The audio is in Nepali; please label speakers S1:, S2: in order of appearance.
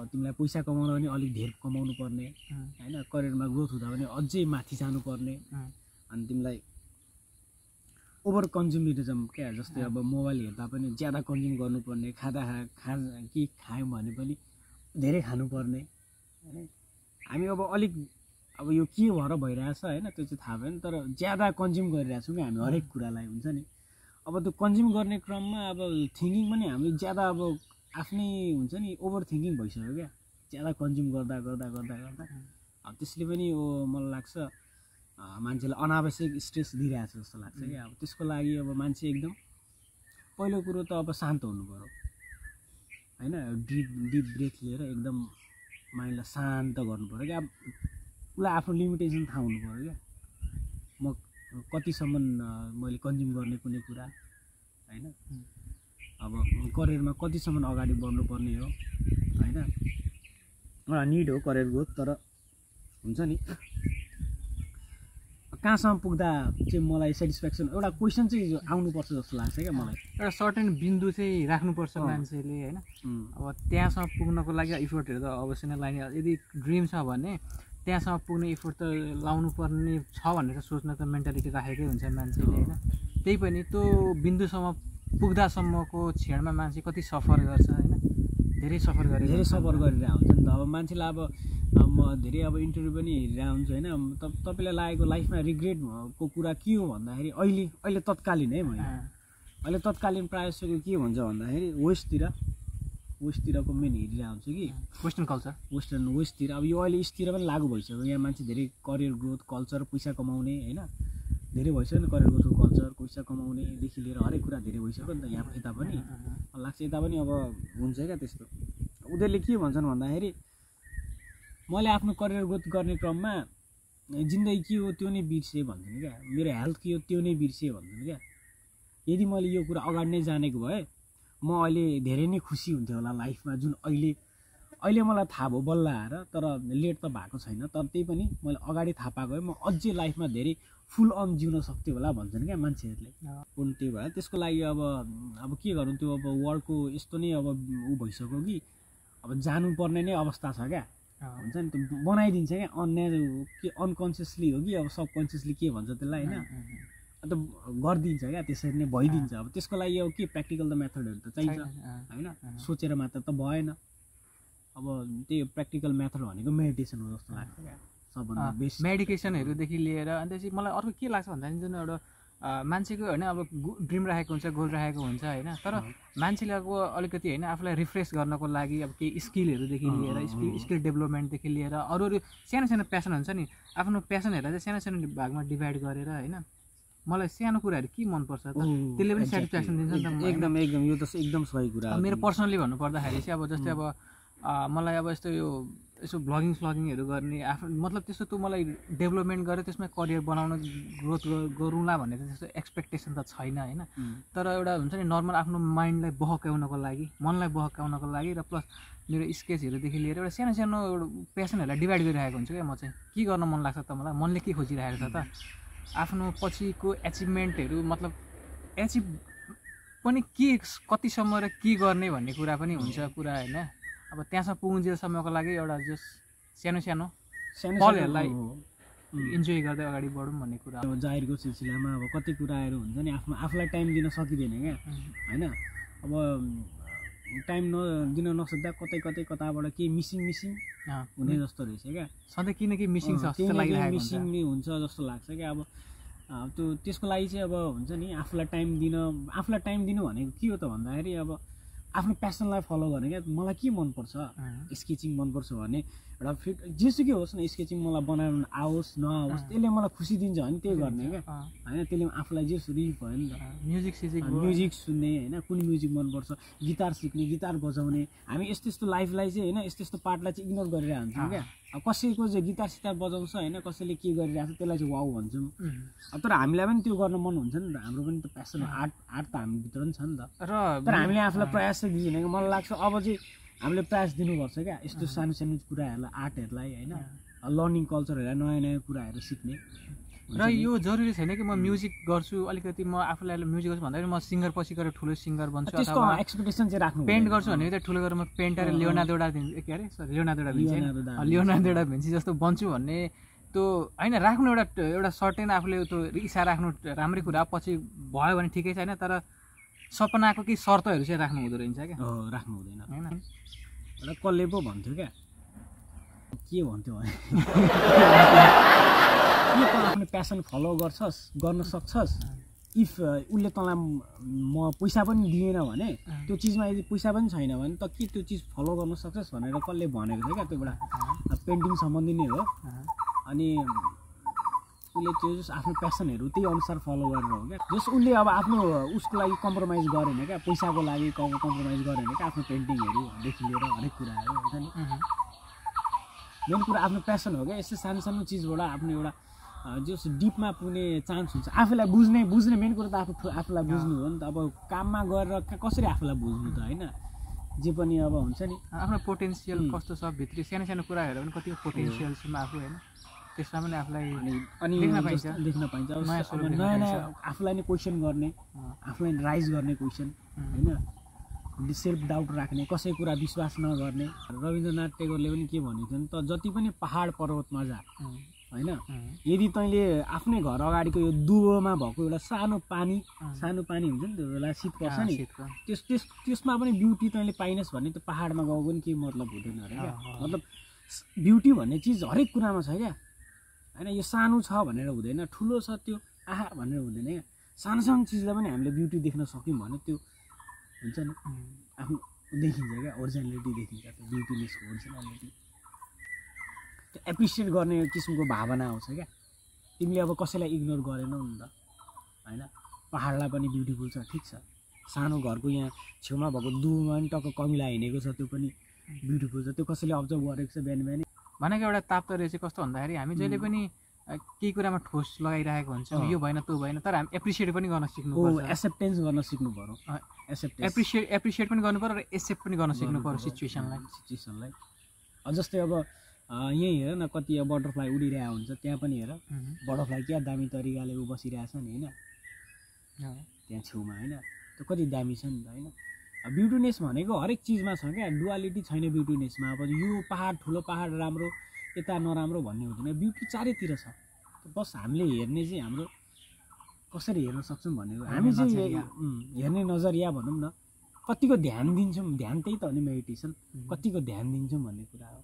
S1: तिमीलाई पैसा कमाउन पनि अलिक धेर कमाउनु पर्ने हैन करियरमा ग्रोथ हुँदा पनि अझै माथि जानु पर्ने अनि तिमीलाई ओभर कन्ज्युमरिजम क्या जस्तै अब मोबाइल हेर्दा पनि ज्यादा कन्ज्युम गर्नुपर्ने के खायौँ भने पनि धेरै खानुपर्ने हैन हामी अब अलिक अब यो के भएर भइरहेछ हैन त्यो चाहिँ थाहा भएन तर ज्यादा कन्ज्युम गरिरहेछौँ कि हामी हरेक कुरालाई हुन्छ नि अब त्यो कन्ज्युम गर्ने क्रममा अब थिङ्किङ पनि हामीले ज्यादा अब आफ्नै हुन्छ नि ओभर थिङ्किङ भइसक्यो क्या ज्यादा कन्ज्युम गर्दा अब त्यसले पनि मलाई लाग्छ मान्छेलाई अनावश्यक स्ट्रेस दिइरहेछ जस्तो लाग्छ क्या अब त्यसको लागि अब मान्छे एकदम पहिलो कुरो त अब शान्त हुनु पर्यो हैन डिप ब्रेथ लिएर एकदम माइन्डलाई शान्त गर्नु पर्यो क्या अब उसलाई आफ्नो लिमिटेसन थाहा हुनु पर्यो क्या म कतिसम्म मैले कन्ज्युम गर्ने कुनै कुरा हैन अब करियरमा कतिसम्म अगाडि बढ्नुपर्ने हो हैन एउटा निड हो करियर ग्रोथ तर हुन्छ नि कहाँसम्म पुग्दा चाहिँ मलाई सेटिस्फ्याक्सन एउटा क्वेसन चाहिँ आउनुपर्छ जस्तो लाग्छ क्या मलाई
S2: एउटा सर्टेन बिन्दु चाहिँ राख्नुपर्छ मान्छेले हैन अब त्यहाँसम्म पुग्नको लागि इफोर्टहरू त अवश्य नै लाग्ने यदि ड्रिम छ भने त्यहाँसम्म पुग्ने इफोर्ट त लाउनु पर्ने छ भनेर सोच्न त मेन्टालिटी राखेकै हुन्छ मान्छेले हैन त्यही पनि त्यो बिन्दुसम्म पुग्दासम्मको क्षणमा मान्छे कति सफर गर्छ हैन धेरै सफर गरिरहेको हुन्छ नि त अब मान्छेलाई अब म धेरै अब इन्टरभ्यू पनि हेरिरहेको हुन्छु हैन तपाईलाई लागेको लाइफमा रिग्रेट को कुरा के हो भन्दाखेरि अहिले तत्कालीन है मैले अहिले तत्कालीन प्रायः जसो के भन्छ भन्दाखेरि वेस्टतिरको मेन हेरिरहेको हुन्छु कि वेस्टर्न कल्चर वेस्टतिर अब यो अहिले इस्टतिर पनि लागु भइसक्यो यहाँ मान्छे धेरै करियर ग्रोथ कल्चर पैसा कमाउने हैन धेरै भइसक्यो नि करियर ग्रोथ कल्चर पैसा कमाउनेदेखि लिएर हरेक कुरा धेरै भइसक्यो नि त यहाँ यता पनि लाग्छ यता पनि अब हुन्छ क्या त्यस्तो उनीहरूले के भन्छन् भन्दाखेरि मैले आफ्नो करियर ग्रोथ गर्ने क्रममा जिन्दगी के हो त्यो नै बिर्सेँ भन्छन् क्या मेरो हेल्थ के हो त्यो नै बिर्सेँ भन्छन् क्या यदि मैले यो कुरा अगाडि नै जानेको भए म अहिले धेरै नै खुसी हुन्थेँ होला लाइफमा जुन अहिले मलाई थाहा भयो बल्ल आएर तर लेट त भएको छैन तर त्यही पनि मैले अगाडि थाहा पाएको भए म अझै लाइफमा धेरै फुल अन जिउन सक्थेँ होला भन्छन् क्या मान्छेहरूले पनि त्यही भएर त्यसको लागि अब के गरौँ त्यो अब वर्ल्डको यस्तो नै अब ऊ भइसक्यो कि अब जानुपर्ने नै अवस्था छ क्या हुन्छ नि त्यो बनाइदिन्छ क्या के अनकन्सियसली हो कि अब सबकन्सियसली के भन्छ त्यसलाई होइन अन्त गरिदिन्छ क्या त्यसरी नै भइदिन्छ अब त्यसको लागि अब के प्र्याक्टिकल त मेथडहरू त चाहिन्छ होइन सोचेर मात्र त भएन अब त्यही प्र्याक्टिकल मेथड भनेको मेडिटेसन हो जस्तो लाग्छ क्या सबभन्दा बेस्ट मेडिकेसनहरूदेखि लिएर अन्त चाहिँ मलाई अर्को के लाग्छ भन्दाखेरि जुन एउटा मान्छेको होइन अब ड्रिम राखेको हुन्छ गोल राखेको हुन्छ होइन तर मान्छेले अब अलिकति होइन आफूलाई रिफ्रेस गर्नको लागि अब केही स्किलहरूदेखि लिएर स्किल डेभलपमेन्टदेखि लिएर अरू सानो प्यासन हुन्छ नि आफ्नो प्यासनहरूलाई चाहिँ सानो भागमा डिभाइड गरेर होइन मलाई सानो कुराहरू के मनपर्छ त त्यसले पनि सेटिस्फ्याक्सन दिन्छ नि त
S1: एकदम यो त एकदम सही कुरा
S2: मेरो पर्सनली भन्नुपर्दाखेरि चाहिँ अब जस्तै अब मलाई अब यसो भ्लगिङहरू गर्ने आफ्नो मतलब त्यस्तो त्यो मलाई डेभलपमेन्ट गरेर त्यसमा करियर बनाउन ग्रोथ गरौँला भन्ने त्यस्तो एक्सपेक्टेसन त छैन होइन तर एउटा हुन्छ नि नर्मल आफ्नो माइन्डलाई बहकाउनको लागि मनलाई बहकाउनको लागि र प्लस मेरो स्केचहरूदेखि लिएर एउटा सानो एउटा पेसनहरूलाई डिभाइड गरिरहेको हुन्छु क्या म चाहिँ के गर्न मन लाग्छ त मलाई मनले के खोजिरहेको छ त आफ्नो पछिको एचिभमेन्टहरू मतलब एचिभ पनि के कतिसम्म र के गर्ने भन्ने कुरा पनि हुन्छ पुरा होइन अब त्यहाँसम्म पुगुन्जेलसम्मको लागि एउटा जस सानो पलहरूलाई इन्जोय गर्दै अगाडि बढौँ भन्ने कुरा
S1: अब जाहिरको सिलसिलामा अब कति कुराहरू हुन्छ नि आफूलाई टाइम दिन सकिँदैन क्या होइन अब टाइम दिन नसक्दा कताबाट के मिसिङ हुने जस्तो रहेछ क्या
S2: सधैँ किनकि मिसिङ छ
S1: मिसिङ नै हुन्छ जस्तो लाग्छ क्या अब त्यो त्यसको लागि चाहिँ अब हुन्छ नि आफूलाई टाइम दिनु भनेको के हो त भन्दाखेरि अब आफ्नो प्यासनलाई फलो गर्ने क्या मलाई के मनपर्छ स्केचिङ मनपर्छ भने एउटा जेसुकै होस् न स्केचिङ मलाई बनाउनु आओस् नआओस् त्यसले मलाई खुसी दिन्छ भने त्यही गर्ने क्या होइन त्यसले आफूलाई जे रिलिफ भयो नि त म्युजिक सुन्ने होइन कुन म्युजिक मनपर्छ गिटार सिक्ने गिटार बजाउने हामी यस्तो लाइफलाई चाहिँ होइन यस्तो पार्टलाई चाहिँ इग्नोर गरिरहेको हुन्छौँ क्या अब कसैको चाहिँ गिटार सिटार बजाउँछ होइन कसैले के गरिरहेको छ त्यसलाई चाहिँ वाउ भन्छौँ तर हामीलाई पनि त्यो गर्न मन हुन्छ नि त हाम्रो पनि त प्यासन आर्ट त हामीभित्र पनि छ नि त तर हामीले आफूलाई प्रयास चाहिँ दिँदैन मलाई लाग्छ अब चाहिँ हामीले प्रयास दिनुपर्छ क्या यस्तो सानो कुराहरूलाई आर्टहरूलाई होइन लर्निङ कल्चरहरूलाई नयाँ कुराहरू सिक्ने
S3: र यो जरुरी छैन कि म म्युजिक गर्छु अलिकति म आफूलाई म्युजिक गर्छु भन्दाखेरि म सिङ्गर पछि गएर ठुलो सिङ्गर बन्छु
S1: त्यसको एक्सपेक्टेसन चाहिँ राख्नु
S3: पेन्ट गर्छु भने चाहिँ ठुलो गरेर म पेन्टर लियोनार्दो डा भिन्ची के अरे सरी लियोनार्दो डा भिन्ची जस्तो बन्छु भन्ने त्यो होइन राख्नु एउटा सर्टेन आफूले त्यो इच्छा राख्नु राम्रै कुरा पछि भयो भने ठिकै छैन तर सपनाको केही शर्तहरू चाहिँ राख्नु हुँदो रहेछ क्या
S1: राख्नु हुँदैन होइन एउटा कसले पो भन्थ्यो क्या के भन्थ्यो भने के त आफ्नो प्यासन फलो गर्न सक्छस् इफ उसले तँलाई म पैसा पनि दिएन भने त्यो चिजमा यदि पैसा पनि छैन भने त के त्यो चिज फलो गर्न सक्छस् भनेर कसले भनेको थियो क्या त्यो एउटा पेन्टिङ सम्बन्धी नै हो अनि उसले त्यो आफ्नो प्यासनहरू त्यही अनुसार फलो गरेर हो क्या जस उसले अब आफ्नो उसको लागि कम्प्रोमाइज गरेन क्या पैसाको लागि कम्प्रोमाइज गरेन क्या आफ्नो पेन्टिङहरूदेखि लिएर हरेक कुराहरू हुन्छ नि मेन कुरा आफ्नो प्यासन हो क्या यस्तो सानो सानो चिजबाट आफ्नो एउटा जस डिपमा पुग्ने चान्स हुन्छ आफूलाई बुझ्ने मेन कुरा त आफूलाई बुझ्नु हो नि त अब काममा गरेर कसरी आफूलाई बुझ्नु त होइन जे पनि अब हुन्छ नि
S3: आफ्नो पोटेन्सियल कस्तो छ भित्री सानो सानो कुराहरू पनि कति पोटेन्सियल छ आफू होइन त्यसमा पनि आफूलाई
S1: अनि देख्न पाइन्छ नयाँ नयाँ आफूलाई नै क्वेसन गर्ने आफूलाई राइज गर्ने क्वेसन होइन सेल्फ डाउट राख्ने कसै कुरा विश्वास नगर्ने रविन्द्रनाथ टेगोरले पनि के भनेको थियो नि त जति पनि पहाड पर्वतमा जा होइन यदि तैँले आफ्नै घर अगाडिको यो दुवोमा भएको एउटा सानो पानी हुन्छ नि त्यो बेला शीत पर्छ नि त्यसमा पनि ब्युटी तैँले पाइनस् भने त्यो पहाडमा गएको पनि केही मतलब हुँदैन अरे क्या मतलब ब्युटी भन्ने चिज हरेक कुरामा छ क्या होइन यो सानो छ भनेर हुँदैन ठुलो छ त्यो आहा भनेर हुँदैन क्या सानो सानो चिजलाई पनि हामीले ब्युटी देख्न सक्यौँ भने त्यो हुन्छ नि आफ्नो देखिन्छ क्या ओरिजिनालिटी देखिन्छ त्यो ब्युटीनेसको ओरिजिनालिटी त्यो एप्रिसिएट गर्ने किसिमको भावना आउँछ क्या तिमीले अब कसैलाई इग्नोर गरेनौ नि त होइन पहाडलाई पनि ब्युटिफुल छ ठिक छ सानो घरको यहाँ छेउमा भएको दुमा पनि टक्क कमिला हिँडेको छ त्यो पनि ब्युटिफुल छ त्यो कसैले अब्जर्भ गरेको छ बिहान बिहानै
S3: भनेको एउटा तात्पर्य चाहिँ कस्तो भन्दाखेरि हामी जहिले पनि केही कुरामा ठोस लगाइरहेको हुन्छौँ यो भएन त्यो भएन तर हामी एप्रिसिएट पनि गर्न सिक्नुपर्छ
S1: एक्सेप्टेन्स गर्न सिक्नु पर्यो
S3: एप्रिसिएट पनि गर्नु पर्यो र एक्सेप्ट पनि गर्न सिक्नु पर्यो
S1: सिचुएसनलाई जस्तै अब यहीँ हेर न कति अब बटरफ्लाई उडिरहेको हुन्छ त्यहाँ पनि हेर बटरफ्लाई क्या दामी तरिकाले ऊ बसिरहेछ नि होइन त्यहाँ छेउमा होइन त्यो कति दामी छ नि त होइन ब्युटिनेस भनेको हरेक चिजमा छ क्या डुवालिटी छैन ब्युटिनेसमा अब यो पहाड ठुलो पहाड राम्रो यता नराम्रो भन्ने हुँदैन ब्युटी चारैतिर छ बस हामीले हेर्ने चाहिँ हाम्रो कसरी हेर्न सक्छौँ भनेको हामी चाहिँ हेर्ने नजरिया भनौँ न कतिको ध्यान दिन्छौँ ध्यान त्यही त हो नि मेडिटेसन कतिको ध्यान दिन्छौँ भन्ने कुरा हो